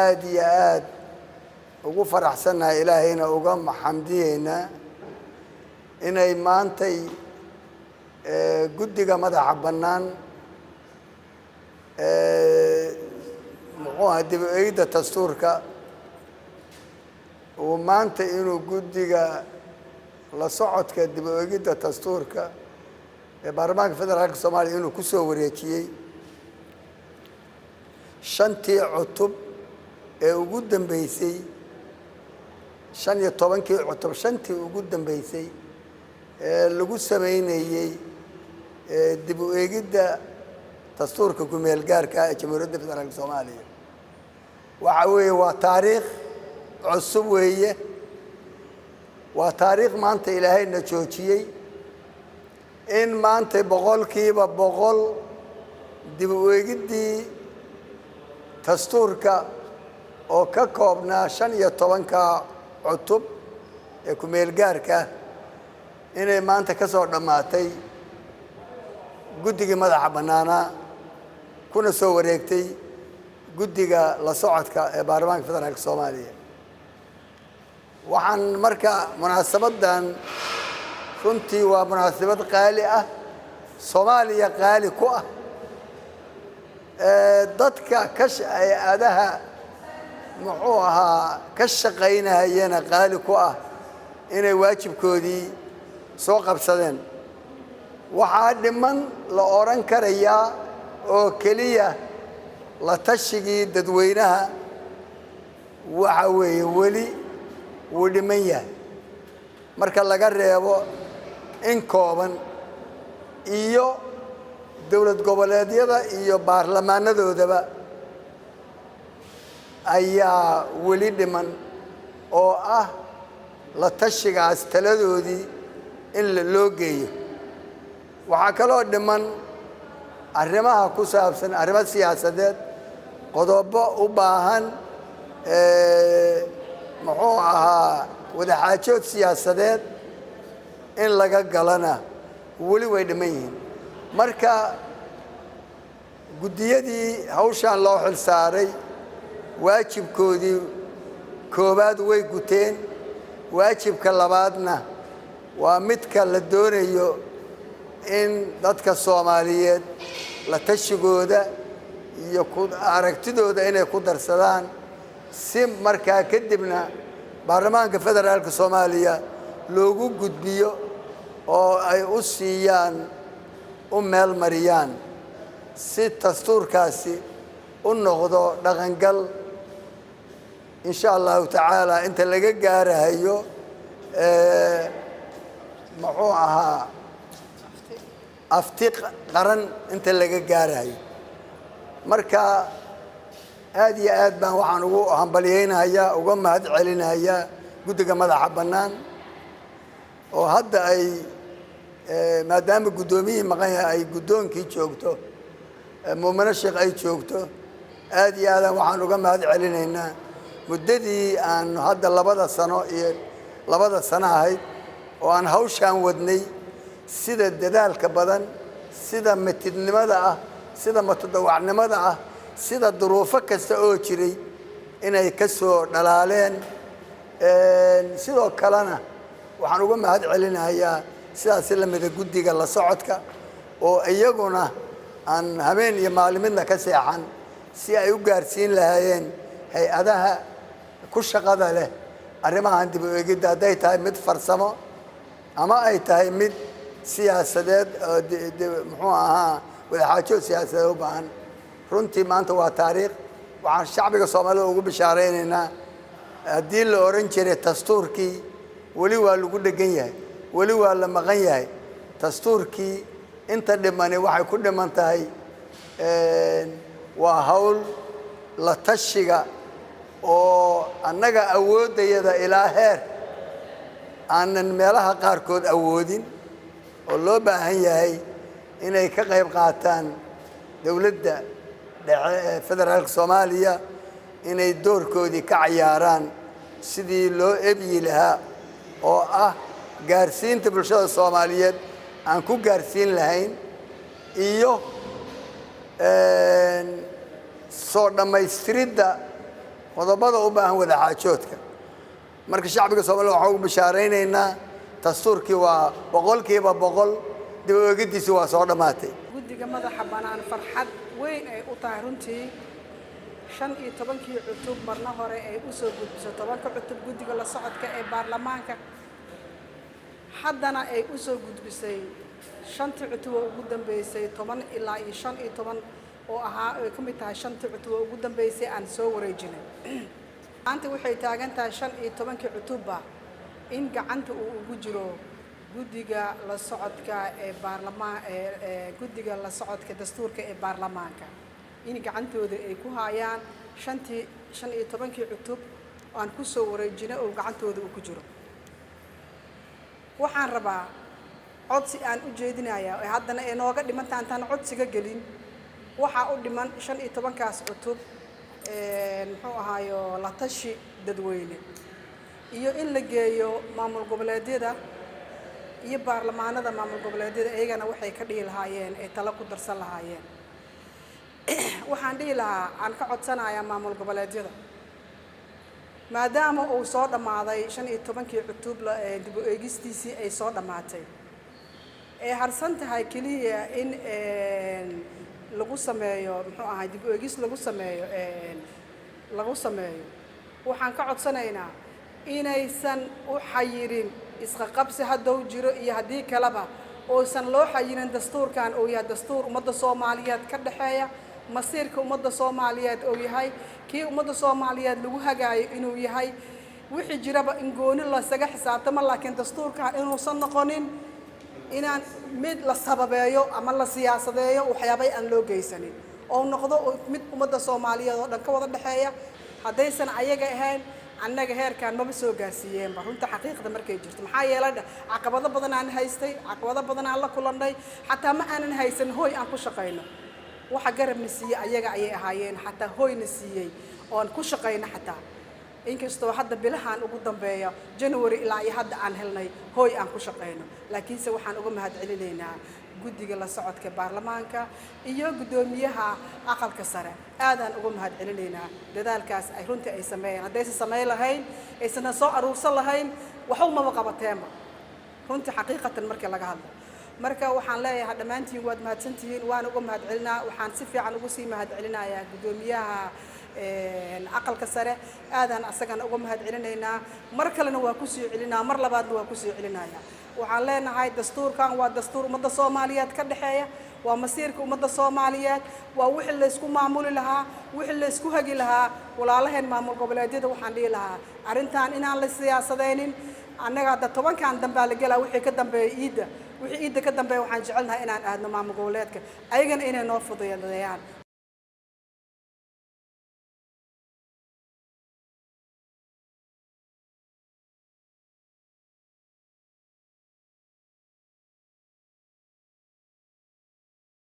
Aada iyo aada ugu faraxsannahay, Ilaahayna uga maxamdiyeynaa inay maantay guddiga madaxa bannaan, muxuu ahaa, dib u eegidda dastuurka uu maanta inuu guddiga la socodka dib u eegidda dastuurka ee Baarlamaanka Federaalka Soomaaliya inuu ku soo wareejiyey shantii cutub ee ugu dambeysay, 15-kii cutub shantii ugu dambeysay ee lagu sameynayey dib u eegidda dastuurka kumeel gaarka ee Jamhuuriyadda Federaalka Soomaaliya. Waxa weeye waa taariikh cusub weeye, waa taariikh maanta Ilaahayna joojiyey in maanta 100% dib u eegiddii dastuurka oo ka koobnaa 15-ka cutub ee kumeel gaarka inay maanta ka soo dhammaatay guddigii madaxa bannaanaa, kuna soo wareegtay guddiga la socodka ee Baarlamaanka Federaalka Soomaaliya. Waxaan marka munaasabaddan runtii waa munaasabad qaali ah, Soomaaliya qaali ku ah, dadka ka hay-adaha, muxuu ahaa, ka shaqaynayana qaali ku ah inay waajibkoodii soo qabsadeen. Waxaa dhiman la odhan karayaa oo keliya la tashigii dadweynaha. Waxa weeye weli wuu dhiman yahay marka laga reebo in kooban iyo dowlad goboleedyada iyo baarlamaanadoodaba ayaa weli dhiman, oo ah la tashigaas taladoodii in loo geeyo. Waxaa kaloo dhiman arrimaha ku saabsan arrimo siyaasadeed, qodobo u baahan, muxuu ahaa, wadaxaajood siyaasadeed in laga galana weli way dhiman yihiin. Marka guddiyadii hawshaan loo xil saaray waajibkoodii koowaad way guteen. Waajibka labaadna waa midka la doonayo in dadka Soomaaliyeed la tashigooda iyo ku aragtidooda inay ku darsadaan, si markaa kadibna Baarlamaanka Federaalka Soomaaliya loogu gudbiyo oo ay u siiyaan, u meel mariyaan, si dastuurkaasi u noqdo dhaqangal, insha Allahu tacaala, inta laga gaarahayo, muxuu ahaa, afti qaran inta laga gaarahayo. Marka aad iyo aad baan waxaan ugu hambalyaynayaa, uga mahad celinayaa guddiga madaxa bannaan oo hadda ay, maadaama guddoomiyihii maqan yahay, ay guddoonkii joogto, Muumino Sheekh ay joogto. Aad iyo aadaan waxaan uga mahad celinaynaa muddadii aan hadda 2da sano iyo 2da sano ahayd oo aan hawshaan wadnay, sida dadaalka badan, sida mitidnimada ah, sida matadawacnimada ah, sida duruufo kasta oo jiray inay ka soo dhalaaleen. Sidoo kalena waxaan uga mahad celinayaa sidaasi lamida guddiga la socodka oo iyaguna aan habeen iyo maalin midna ka seexan si ay u gaarsiin lahaayeen hay-adaha ku shaqada leh arrimahan dib u eegidda, hadday tahay mid farsamo ama ay tahay mid siyaasadeed oo muxuu ahaa, wadaxaajood siyaasadeed u baahan. Runtii maanta waa taariikh. Waxaan shacbiga Soomaalida ugu bishaaraynaynaa, haddii la odhan jiray dastuurkii weli waa lagu dhegan yahay, weli waa la maqan yahay, dastuurkii inta dhimani waxay ku dhiman tahay waa hawl la tashiga oo annaga awooddayada ilaa heer aanan meelaha qaarkood awoodin, oo loo baahan yahay inay ka qayb qaataan dowladda dhexe ee federaalka Soomaaliya, inay doorkoodii ka cayaaraan sidii loo ebyi lahaa, oo ah gaarsiinta bulshada Soomaaliyeed aan ku gaarsiin lahayn iyo soo dhammaystiridda Qodobada u baahan wadaxaajoodka. Marka shacbiga Soomaliya waxaan ugu bishaaraynaynaa, dastuurkii waa 100%, dib u eegidiisi waa soo dhammaatay. Guddiga madaxa bannaan farxad weyn ay u tahay runtii 15-kii cutub marna hore ay u soo gudbiso, 10-ka cutub guddiga la socodka ee baarlamaanka, haddana ay u soo gudbisay shantii cutub oo ugu dambeysay, 10 ilaa iyo 15 oo ahaa, ay ka mid tahay shantii cutub oo ugu dambeysay aan soo wareejinay. Maanta waxay taagan tahay 15-kii cutubba in gacanta uu ugu jiro guddiga la socodka ee baarlamaan ee guddiga la socodka dastuurka ee baarlamaanka, in gacantooda ay ku haayaan shantii 15-kii cutub aan ku soo wareejinay oo gacantooda uu ku jiro. Waxaan rabaa codsi aan u jeedinayaa ee haddana ay nooga dhimantaa, intaan codsiga gelin, waxaa u dhiman 15-kaas cutub, muxuu ahaayo, la tashi dadweyne iyo in la geeyo maamul goboleedyada iyo baarlamaanada maamul goboleedyada, iyagana waxay ka dhihi lahaayeen ay talo ku darsan lahaayeen. Waxaan dhihi lahaa, aan ka codsanayaa maamul goboleedyada, maadaama uu soo dhammaaday 15-kii cutub, dib u eegistiisii ay soo dhammaatay, ee harsan tahay keliya in lagu sameeyo, muxuu ahay, dib u eegis lagu sameeyo, waxaan ka codsanaynaa inaysan u xayirin isqaqabsi haddou jiro iyo haddii kaleba uusan loo xayirin dastuurkan, uu yahay dastuur ummadda Soomaaliyeed ka dhexeeya, masiirka ummadda Soomaaliyeed uu yahay, kii ummadda Soomaaliyeed lagu hagaayo inuu yahay. Wixii jiraba in gooni lasaga xisaabtamo, laakiin dastuurkan inuusan noqonin inaan mid la sababeeyo ama la siyaasadeeyo, waxyaabay aan loo geysanin, oo noqdo mid ummadda Soomaaliyeed oo dhan ka wada dhexeeya. Haddaysan ayaga ahayn, annaga heerkaan maba soo gaarsiiyeenba, runta xaqiiqda markay jirto. Maxaa yeelay, caqabado badan aan haystay, caqabado badan aan la kulannay, xataa ma aanan haysan hooy aan ku shaqayno. Waxa garabna siiyey ayaga ayay ahaayeen, xataa hooyna siiyey oon ku shaqayno, xataa inkastoo hadda bilahan ugu dambeeya, January ilaa iyo hadda, aan helnay hooy aan ku shaqayno. Laakiinse waxaan uga mahad celinaynaa guddiga la socodka baarlamaanka iyo guddoomiyaha aqalka sare. Aadaan uga mahad celinaynaa dadaalkaas ay runtii ay sameeyeen. Haddaysan samayn lahayn, aysana soo aruursan lahayn, waxba maba qabateenba, runtii xaqiiqatan markii laga hadlo. Marka waxaan leeyahay dhammaantiin waad mahadsantihiin, waana uga mahad celinaa. Waxaan si fiican ugu sii mahad celinayaa guddoomiyaha aqalka sare, aadaan asagana uga mahad celinaynaa. Mar kalena waa kusii celinaa, mar labaadna waa kusii celinaya. Waxaan leenahay dastuurkan waa dastuur ummadda Soomaaliyeed ka dhexeeya, waa masiirka ummadda Soomaaliyeed, waa wixii laysku maamuli lahaa, wixii laysku hagi lahaa. Walaalaheen maamul goboleedyada waxaan dhihi lahaa arrintan inaan la siyaasadaynin. Annaga hadda 10-kan dambaa la gelaa, wixii ka dambeeya iidda, wixii iidda ka dambeeya waxaan jecelnahay inaan aadno maamul goboleedka, ayagana inay noo fududeeyaan.